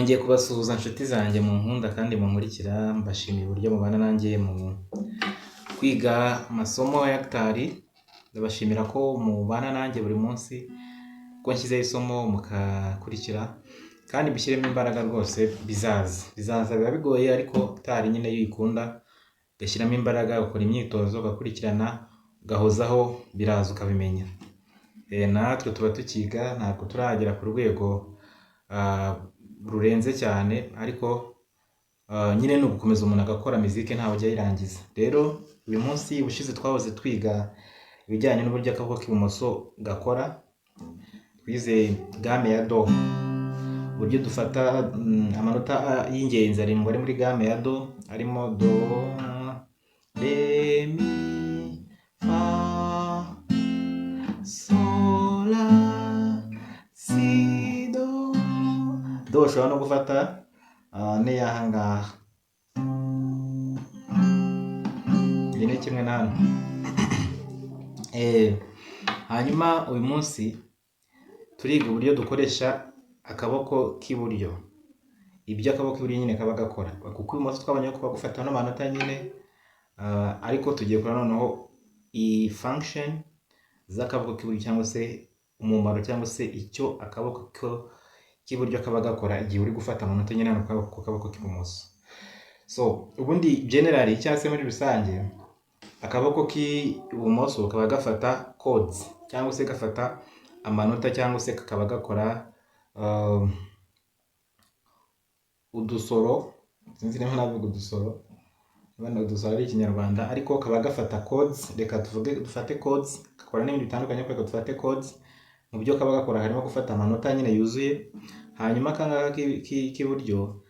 Nongeye kubasuhuza nshuti zanjye mu nkunda kandi munkurikira, mbashimiye uburyo mubana nanjye mu kwiga amasomo ya gitari. Ndabashimira ko mubana nanjye buri munsi, ko nshyizeho isomo mukakurikira kandi mushyiremo imbaraga rwose. Bizaza, bizaza, biba bigoye, ariko gitari nyine iyo uyikunda, ugashyiramo imbaraga, ugakora imyitozo, ugakurikirana, ugahozaho, biraza ukabimenya. Natwe tuba tukiga, ntabwo turagera ku rwego rurenze cyane, ariko nyine ni ugukomeza umuntu agakora mizike, ntawe ujya ayirangiza. Rero uyu munsi, ubushize twahoze twiga ibijyanye n'uburyo akaboko k'ibumoso gakora. Twize gamme ya do, uburyo dufata amanota y'ingenzi arindwi ari muri gamme ya do, arimo do, re, mi, fa, sol, la, si, do. Do ushobora no gufata n'iy'aha ngaha, iyi ni kimwe na hano. Hanyuma uyu munsi turiga uburyo dukoresha akaboko k'iburyo, ibyo akaboko k'iburyo nyine kaba gakora, kuko ibumoso twabonye ko kuba gufata ano manota nyine, ariko tugiye kureba noneho iyi function z'akaboko k'iburyo, cyangwa se umumaro, cyangwa se icyo akaboko k'iburyo kaba gakora igihe uri gufata amanota nyine hano ku kaboko k'ibumoso. So ubundi generally, cyangwa se muri rusange, akaboko k'ibumoso kaba gafata chords, cyangwa se gafata amanota, cyangwa se kakaba gakora udusoro. Sinzi niba navuga udusoro, niba udusoro ari Ikinyarwanda, ariko kaba gafata chords. Reka tuvuge dufate chords. Gakora n'ibindi bitandukanye, ariko reka dufate chords. Mu byo kaba gakora harimo gufata amanota nyine yuzuye. Hanyuma aka ngaka k'iburyo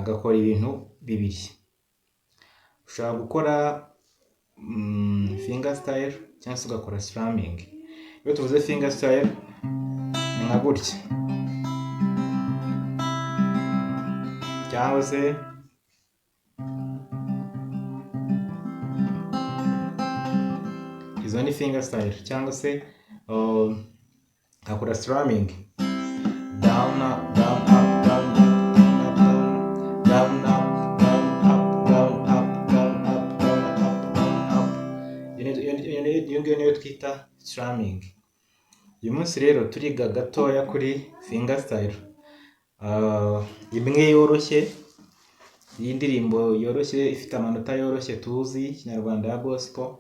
gakora ibintu bibiri: ushobora gukora finger style cyangwa se ugakora strumming. Iyo tuvuze finger style ni nka gutya, cyangwa se izo ni finger style, cyangwa se nkakora strumming: down, up, down, up, down, up, down, up, down, up, down, up, down, up, down, up, down, up. Iyo ngiyo niyo twita strumming. Uyu munsi rero turiga gatoya kuri finger style, imwe yoroshye, iyi ndirimbo yoroshye ifite amanota yoroshye tuzi, Kinyarwanda ya gospel.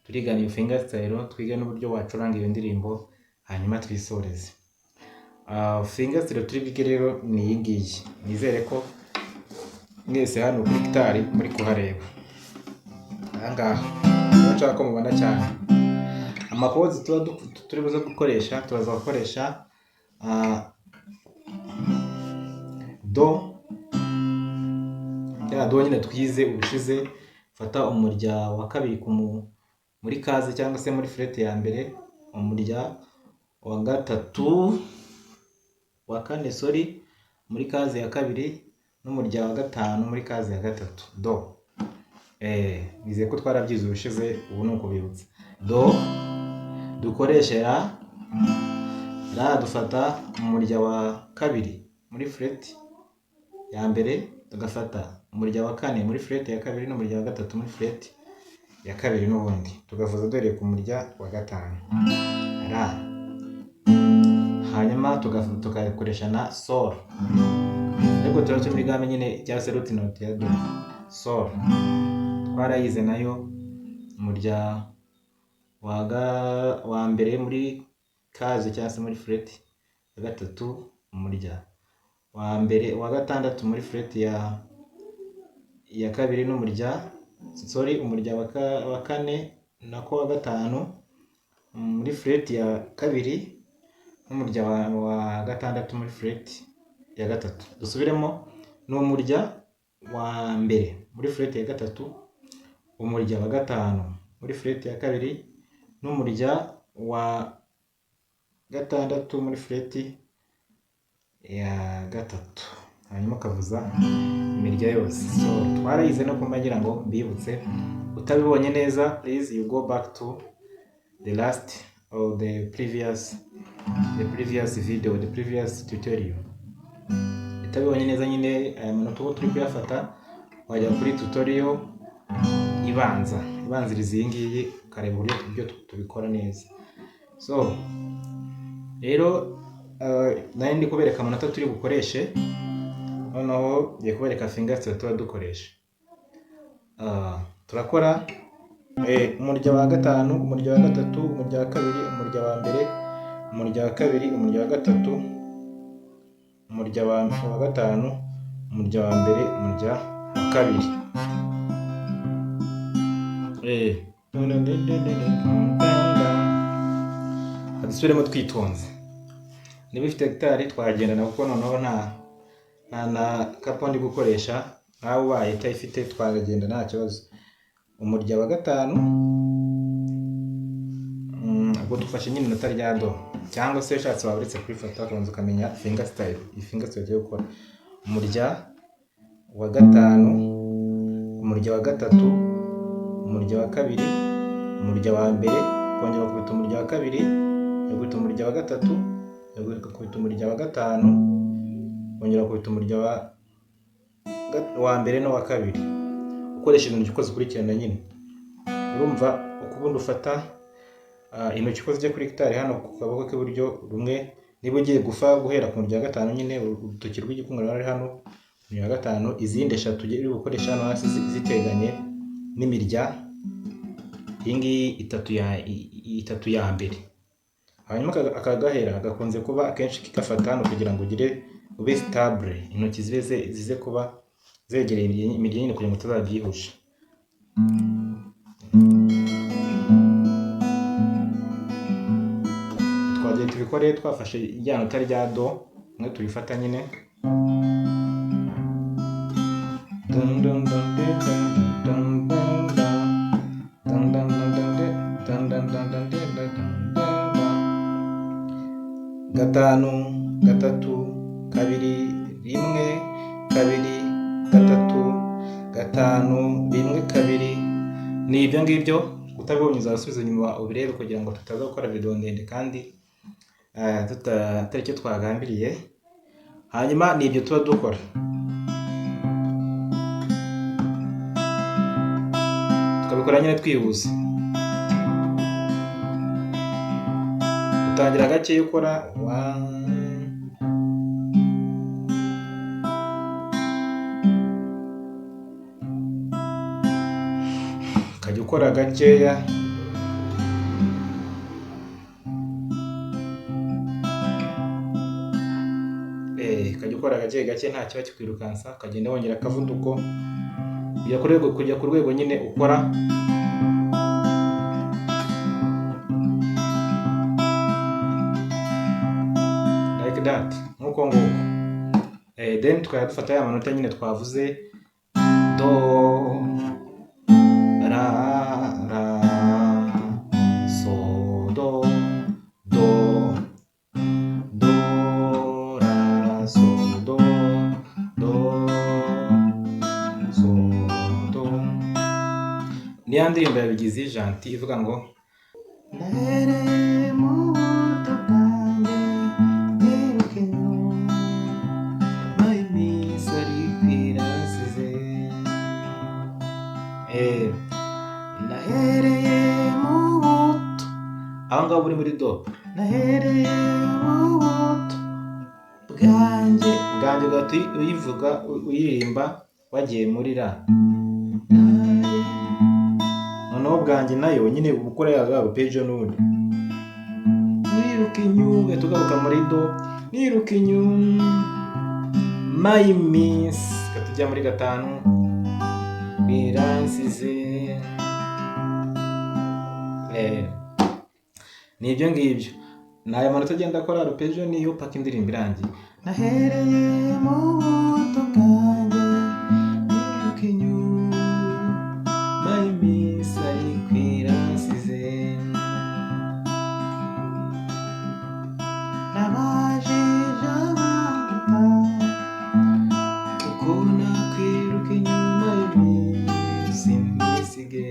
Turigana iyo finger style, twige n'uburyo wacuranga iyo ndirimbo, hanyuma twisoreze. Finger style turi bwige rero ni iyi ngiyi. Nizere ko mwese hano kuri gitari muri kuhareba aha ngaha, niba nshaka ko mubona cyane ama chords tuba turi buze gukoresha. Turaza gukoresha do, ya do nyine twize ubushize. Fata umurya wa kabiri muri case cyangwa se muri fret ya mbere, umurya wa gatatu, wa kane, sorry, muri case ya kabiri, n'umurya wa gatanu muri case ya gatatu, do. Nizeye ko twarabyize ubushize, ubu ni ukubibutsa. Do dukoreshe la. La dufata umurya wa kabiri muri fret ya mbere, tugafata umurya wa kane muri fret ya kabiri, n'umurya wa gatatu muri fret ya kabiri n'ubundi, tugavuza duhereye ku murya wa gatanu, la. Hanyuma tugakoresha na sol, ariko tuba turi muri gamme nyine cyangwa se root note ya do. Sol twarayize nayo, umurya wa mbere muri case cyangwa se muri fret ya gatatu, umurya wa mbere, wa gatandatu muri fret ya kabiri, n'umurya, sorry, umurya wa kane, nako wa gatanu muri fret ya kabiri, n'umurya wa gatandatu muri fret ya gatatu. Dusubiremo: ni umurya wa mbere muri fret ya gatatu, umurya wa gatanu muri fret ya kabiri, n'umurya wa gatandatu muri fret ya gatatu, hanyuma ukavuza imirya yose. So twarayize no kumba ngira ngo mbibutse. Utabibonye neza, please, you go back to the last or the previous video, the previous tutorial. Utabibonye neza nyine aya manota uko turi kuyafata, wajya kuri tutorial ibanza ibanziriza iyi ngiyi, ukareba uburyo ibyo tubikora neza. So rero nari ndi kubereka amanota turi bukoreshe, noneho ngiye kubereka fingerstyle tuba dukoresha. Turakora umurya wa gatanu, umurya wa gatatu, umurya wa kabiri, umurya wa mbere, umurya wa kabiri, umurya wa gatatu, umurya wa gatanu, umurya wa mbere, umurya wa kabiri. Dusubiremo twitonze. Niba ufite gitari twagendana, kuko noneho nta na capo ndi gukoresha, nawe ubaye utayifite twagenda nta kibazo. Umurya wa gatanu, ubwo dufashe nyine inota rya do, cyangwa se ushatse waba uretse kurifata ukabanza ukamenya fingerstyle, iyi fingerstyle ugiye gukora. Umurya wa gatanu, umurya wa gatatu, umurya wa kabiri, umurya wa mbere, kongera gukubita umurya wa kabiri, gukubita umurya wa gatatu, gukubita umurya wa gatanu, kongera gukubita umurya wa mbere n'uwa kabiri, ukoresha intoki uko zikurikirana nyine. Urumva uko ubundi ufata intoki uko zijya kuri gitari hano ku kaboko k'iburyo rumwe, niba ugiye gufa guhera ku murya wa gatanu nyine, urutoki rw'igikumwe ruri hano umurya wa gatanu, izindi eshatu uri gukoresha hano hasi ziteganye n'imirya iyi ngiyi itatu ya mbere. Hanyuma aka gahera gakunze kuba akenshi kigafata hano kugira ngo ugire ube stable, intoki zibe zize kuba zegereye imirya nyine kugira ngo utazabyihusha. Twagiye tubikore twafashe rya nota rya do, mwe turifata nyine. Dun dun dun dun dun dun dun dun dun dun dun dun dun dun dun dun dun dun dun. Gatanu, gatatu, kabiri, rimwe, kabiri, gatatu, gatanu, rimwe, kabiri. Ni ibyo ngibyo, utabibonye uzasubiza inyuma ubirebe kugira ngo tutaza gukora video ndende kandi tutari icyo twagambiriye. Hanyuma ni ibyo tuba dukora, tukabikora nyine twihuse. Utangira gake ukora one, ukajya ukora gakeya, ukajya ukora gake gake nta kiba kikwirukansa, ukagenda wongera akavuduko kujya ku rwego nyine ukora. Like that, nk'uko nguko. Then tukajya dufata ya manota nyine twavuze, do, ra, ra, so, do, do, do, ra, so, do, do, so, do. Ni ya ndirimbo ya Bigizi Gentil ivuga ngo nahereye mu buto bwanjye niruka inyuma y'iminsi ariko iransize. Nahereye mu buto, aho ngaho uri muri do, nahereye mu buto bwanjye, bwanjye ugahita uyivuga uyiririmba wagiye muri ra. Noneho bwanjye nayo nyine uba ukora ya arpeggio n'ubundi, niruka inyuma ugahita ugaruka muri do, niruka inyuma y'iminsi, ugahita ujya muri gatanu, biransize. Ni ibyo ngibyo, ni aya manota agenda akora arpeggio niyo paka indirimbo irangiye. Nahereye mu buto bwanjye niruka inyuma y'iminsi ariko iransize. Nabajije abanduta uko nakwiruka inyuma y'iminsi ntisige.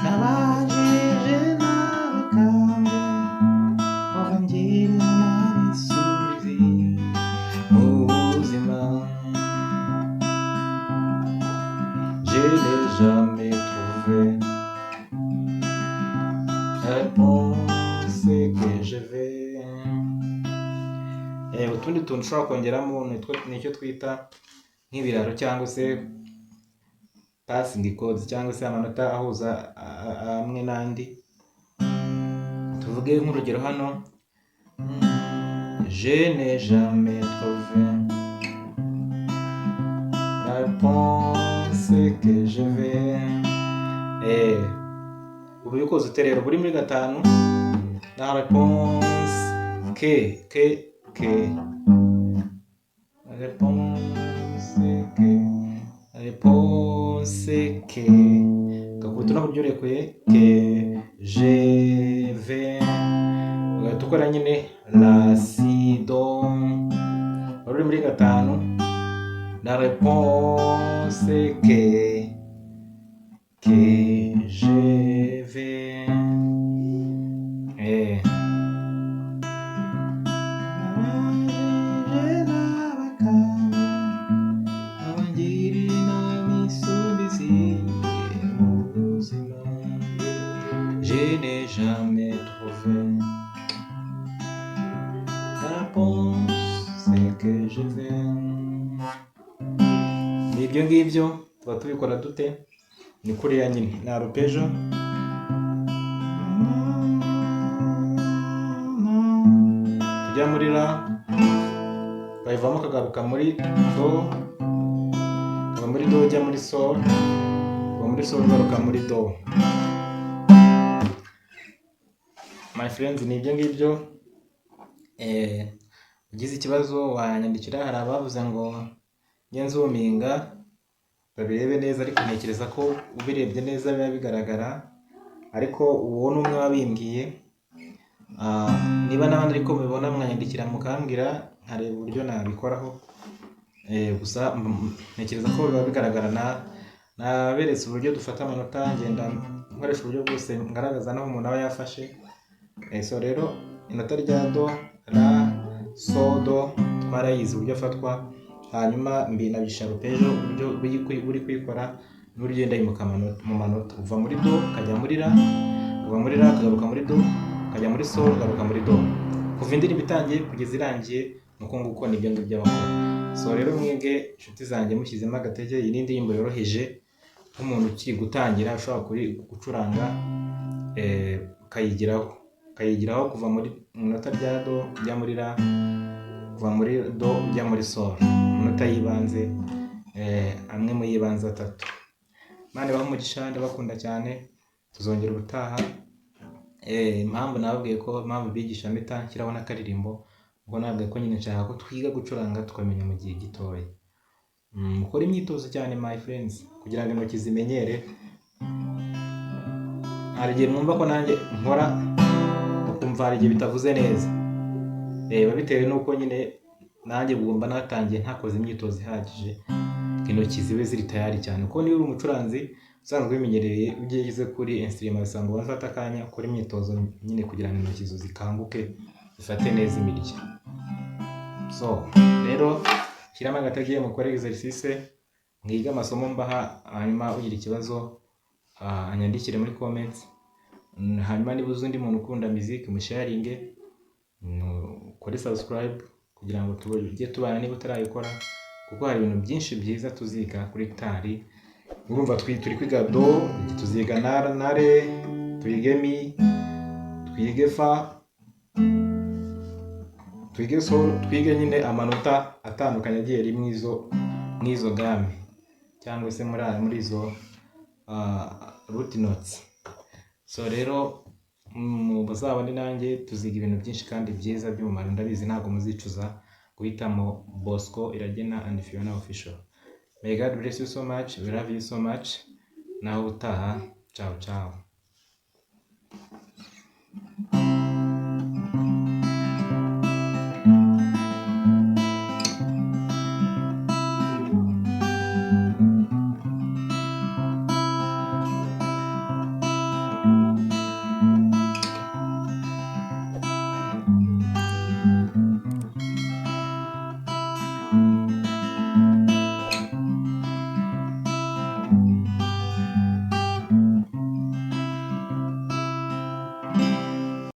Nabajije n'abakambwe ngo bangire inama. jamais trouvé la réponse que je vais. Utundi tuntu ushobora kongeramo nicyo twita nk'ibiraro cyangwa se passing chords, cyangwa se amanota ahuza amwe n'andi. Tuvuge nk'urugero hano: je n'ai jamais trouvé la réponse que je vais. Ubu ubikoze ute rero? Buri muri gatanu, la réponse que la réponse que la réponse que, ugakubita uno buryo urekuye, que je vais, ugahita ukora nyine la, si, do. Wari uri muri gatanu, la réponse que je vais. Nabajije n'abakambwe abangira inama isumba izindi mu buzima, je n'ai jamais trouvé la réponse que je vais. Ni ibyo ngibyo. Tuba tubikora dute? Ni kuriya nyine, ni arpeggio. Tujya muri la, ukayivamo, ukagaruka muri do, ukava muri do ujya muri sol, uva muri sol ugaruka muri do. My friends, ni ibyo ngibyo. Ugize ikibazo wanyandikira. Hari abavuze ngo njye nzoominga babirebe neza, ariko ntekereza ko ubirebye neza biba bigaragara, ariko uwo ni umwe wabimbwiye. Niba n'abandi ariko mubibona, mwanyandikira mukambwira, nkareba uburyo nabikoraho. Gusa ntekereza ko biba bigaragara. Na naberetse uburyo dufata amanota, ngenda nkoresha uburyo bwose ngaragaza n'aho umuntu aba yafashe. So rero inota rya do, la, so, do twarayize uburyo afatwa, hanyuma mbinagisha arpeggio uburyo buri kuyikora n'uburyo ugenda yimuka mu manota, uva muri do ukajya muri la, uva muri la ukagaruka muri do, ukajya muri sol, ugaruka muri do. Kuva indirimbo itangiye kugeza irangiye, ni uko nguko, nibyo ngibyo bakora. So rero mwebwe inshuti zanjye, mushyizemo agatege, iyi ni indirimbo yoroheje nk'umuntu ukiri gutangira ushobora kuri gucuranga, ukayigiraho kuva muri mu inota rya do ujya muri la, kuva muri do ujya muri sol, amanota y'ibanze, amwe mu y'ibanze atatu. Imana ibahe umugisha, ndabakunda cyane, tuzongera ubutaha. Impamvu nababwiye ko impamvu bigisha mpita nshyiraho n'akaririmbo, ubwo nababwiye ko nyine nshaka ko twiga gucuranga tukamenya mu gihe gitoya. Mukore imyitozo cyane, my friends, kugira ngo intoki zimenyere. Hari igihe mwumva ko nanjye nkora, ukumva hari igihe bitavuze neza, reba bitewe n'uko nyine nanjye ugomba natangiye ntakoze imyitozo ihagije ngo intoki zibe ziri tayari cyane, kuko niba uri umucuranzi usanzwe ubimenyereye, ugeze kuri instrument bisaba ngo ubanze ufate akanya ukore imyitozo nyine kugira ngo intoki zo zikanguke, zifate neza imirya. So rero shyiramo agatege, mukore exercice, mwige amasomo mbaha, hanyuma ugira ikibazo anyandikire muri comments. Hanyuma niba uzi undi muntu ukunda music, musharinge, ukore subscribe kugira ngo tujye tubana niba utarayikora, kuko hari ibintu byinshi byiza tuziga kuri gitari. Urumva turi kwiga do, tuziga na re, twige mi, twige fa, twige sol, twige nyine amanota atandukanye agiye ari mw'izo gamme cyangwa se muri izo root notes. So rero muzabone nanjye tuziga ibintu byinshi kandi byiza by'umumaro. Ndabizi ntabwo muzicuza guhitamo Bosco Iragena and Fiona Official. May God bless you so much. We love you so much. Naho ubutaha. Ciao ciao.